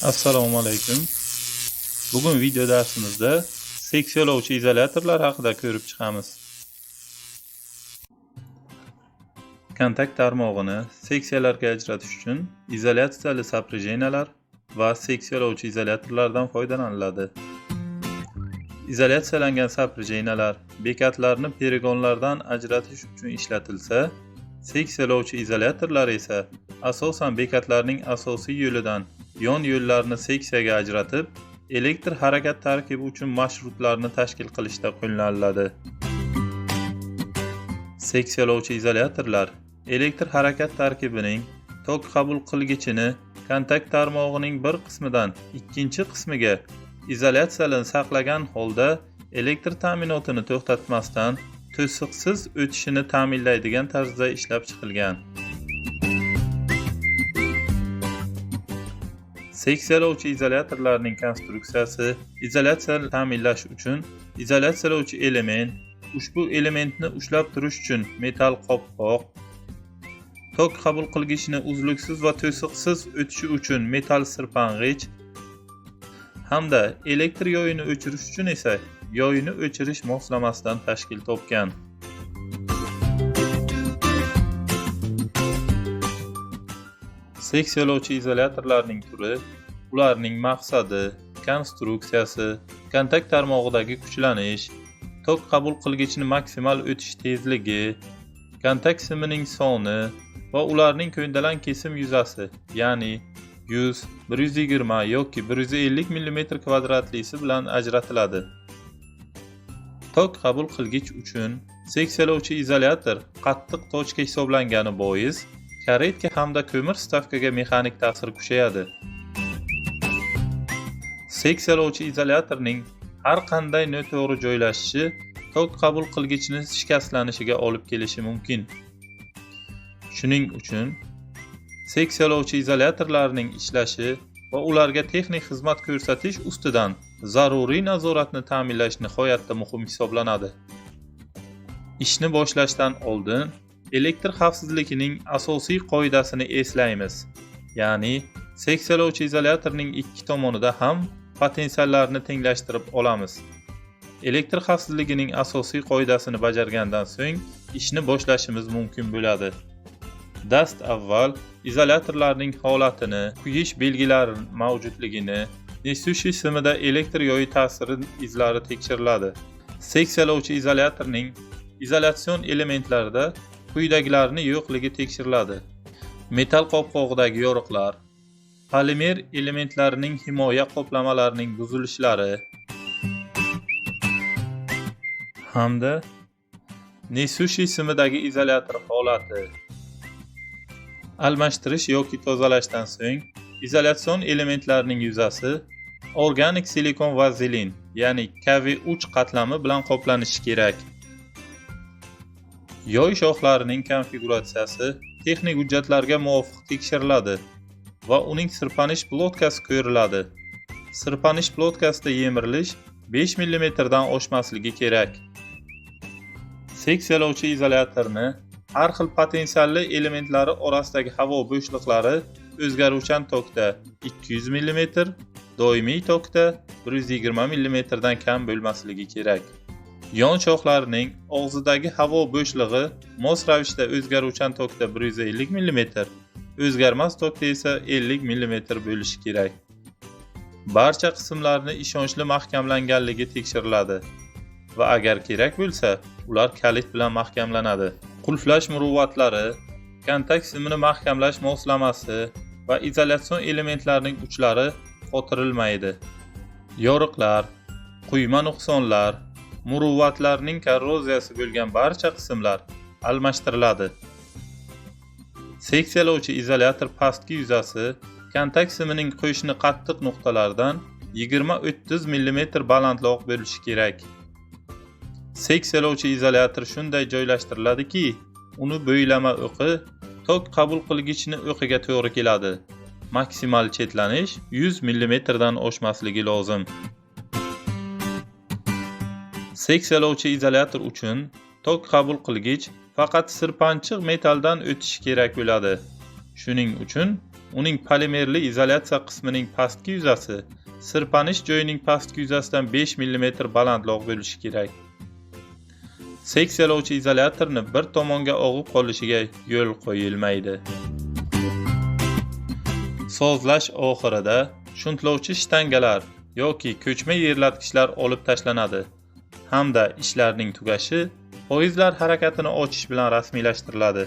Assalomu alaykum. Bugun video darsimizda seksiyalovchi izolyatorlar haqida ko'rib chiqamiz. Kontakt tarmog'ini seksiyalarga ajratish uchun izolyatsiyali sopryajeniyalar va seksiyalovchi izolyatorlardan foydalaniladi. Izolyatsiyalangan sopryajeniyalar bekatlarni peregonlardan ajratish uchun ishlatilsa, seksiyalovchi izolyatorlar esa asosan bekatlarning asosiy yo'lidan yon yo'llarni seksiyaga ajratib, elektr harakat tarkibi uchun marshrutlarni tashkil qilishda qo'llaniladi. Seksiyalovchi izolyatorlar elektr harakat tarkibining tok qabul qilgichini kontakt tarmog'ining bir qismidan ikkinchi qismiga izolyatsiyani saqlagan holda elektr ta'minotini to'xtatmasdan to'siqsiz o'tishini ta'minlaydigan tarzda ishlab chiqilgan. Seksiyalovchi izolyatorlarning konstruksiyasi izolyatsiyani ta'minlash uchun izolyatsiyalovchi element, ushbu elementni ushlab turish uchun metall qopqoq, tok qabul qilgichni uzluksiz va to'siqsiz o'tishi uchun metall sirpang'ich hamda elektr yoyini o'chirish uchun esa yoyini o'chirish moslamasidan tashkil topgan. Seksiyalovchi izolyatorlarning turi, ularning maqsadi, konstruksiyasi, kontakt tarmog'idagi kuchlanish, tok qabul qilgichni maksimal o'tish tezligi, kontakt simining soni va ularning ko'ndalang kesim yuzasi, ya'ni 100, 120 yoki 150 mm kvadratlisi bilan ajratiladi. Tok qabul qilgich uchun seksiyalovchi izolyator qattiq tochka hisoblangani bois, karetka hamda ko'mir stavkaga mexanik ta'sir kuchayadi. Seksiyalovchi izolyatorning har qanday noto'g'ri joylashishi tok qabul qilgichni shikastlanishiga olib kelishi mumkin. Shuning uchun seksiyalovchi izolyatorlarning ishlashi va ularga texnik xizmat ko'rsatish ustidan zaruriy nazoratni ta'minlash nihoyatda muhim hisoblanadi. Ishni boshlashdan oldin elektr xavfsizligining asosiy qoidasini eslaymiz. Ya'ni seksiyalovchi izolyatorning ikki tomonida ham potensiallarni tenglashtirib olamiz. Elektr xavfsizligining asosiy qoidasini bajargandan so'ng ishni boshlashimiz mumkin bo'ladi. Dast avval izolyatorlarning holatini, kuyish belgilari mavjudligini, nesushi simida elektr yoyi ta'siri izlari tekshiriladi. Seksiyalovchi izolyatorning izolyatsion elementlarida quyidagilarni yo'qligi tekshiriladi. Metall qopqog'idagi yoriqlar, polimer elementlarining himoya qoplamalarining buzilishlari hamda nesushi simidagi izolyator holati. Almashtirish yoki tozalashdan so'ng izolyatsion elementlarning yuzasi organik silikon vazelin, ya'ni KV3 qatlami bilan qoplanishi kerak. Yoy shoxlarining konfiguratsiyasi texnik hujjatlarga muvofiq tekshiriladi va uning sirpanish plotkasi ko'riladi. Sirpanish plotkasida yemirilish 5 mm dan oshmasligi kerak. Seksiyalovchi izolyatorni har xil potensialli elementlari orasidagi havo bo'shliqlari o'zgaruvchan tokda 200 mm, doimiy tokda 120 mm dan kam bo'lmasligi kerak. Yon shoxlarining og'zidagi havo bo'shlig'i mos ravishda o'zgaruvchan tokda 150 mm, o'zgarmas tokda esa 50 mm bo'lishi kerak. Barcha qismlarni ishonchli mahkamlanganligi tekshiriladi va agar kerak bo'lsa, ular kalit bilan mahkamlanadi. Qulflash muruvvatlari, kontakt simini mahkamlash moslamasi va izolyatsion elementlarning uchlari qotirilmaydi. Yoriqlar, quyma nuqsonlar, muruvvatlarning korroziyasi bo'lgan barcha qismlar almashtiriladi. Seksiyalovchi izolyator pastki yuzasi kontakt simining qo'shni qattiq nuqtalaridan 20-30 mm balandroq bo'lishi kerak. Seksiyalovchi izolyator shunday joylashtiriladiki, uni bo'ylama o'qi tok qabul qilgichni o'qiga to'g'ri keladi. Maksimal chetlanish 100 mm dan oshmasligi lozim. Seksiyalovchi izolyator uchun tok qabul qilgich faqat sirpanchiq metalldan o'tishi kerak bo'ladi. Shuning uchun Uning polimerli izolyatsiya qismining pastki yuzasi sirpanish joyining pastki yuzasidan 5 mm balandroq bo'lishi kerak. Seksiyalovchi izolyatorni bir tomonga og'ib qolishiga yo'l qo'yilmaydi. Sozlash oxirida shuntlovchi shtangalar yoki ko'chma yerlatgichlar olib tashlanadi hamda ishlarning tugashi poyezdlar harakatini ochish bilan rasmiylashtiriladi.